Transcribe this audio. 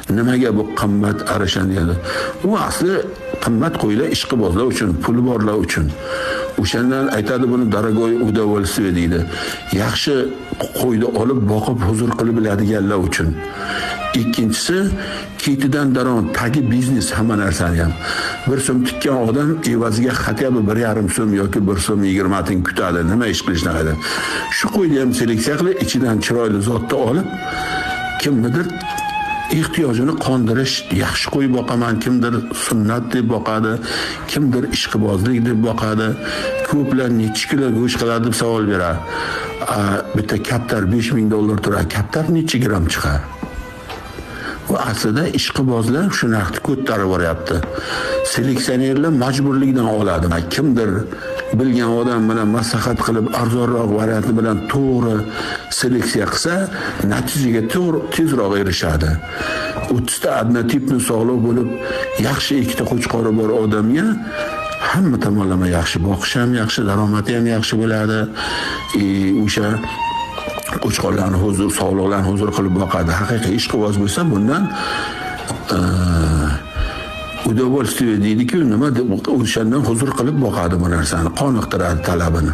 Nimaga bu qimmat arashan deydi? U asli qimmat qo'ylar ishqibozlar uchun, puli borlar uchun. O'shandan aytadi buni дорогое удовольствие deydi. Yaxshi qo'yni olib boqib huzur qilib biladiganlar uchun. Ikkinchisi, ketidan daromad, tagi biznes hamma narsani ham. 1 so'm tikkan odam evaziga хотя бы 1,5 so'm yoki 1 so'm 20 tiyin kutadi. Nima ish qilishni aytadi. Shu qo'yni ham seleksiya qilib, ichidan chiroyli zotni olib, kimnidir ehtiyojini qondirish, yaxshi qo'y boqaman, kimdir sunnat deb boqadi, kimdir ishqibozlik deb boqadi. Ko'plar necha kilo go'sht qiladi deb savol beradi. Bitta kaptar 5000 dollar turadi. Kaptar necha gram chiqadi? Bu aslida ishqibozlar shu narxni ko'tarib boryapti. Seleksionerlar majburlikdan oladi. Kimdir bilgan odam bilan maslahat qilib arzonroq varianti bilan to'g'ri seleksiya qilsa, natijaga to'g'ri tezroq erishadi. 30 ta однотипный sog'liq bo'lib, yaxshi ikkita qo'chqori bor odamga hamma tomonlama yaxshi, boqish ham yaxshi, daromadi ham yaxshi bo'ladi. O'sha qo'chqorlarni huzur, sog'liqlarni huzur qilib boqadi. Haqiqiy ishqiboz bo'lsa, bundan удовольствие deydi-ku, nima deb o'shandan huzur qilib boqadi bu narsani, qoniqtiradi talabini.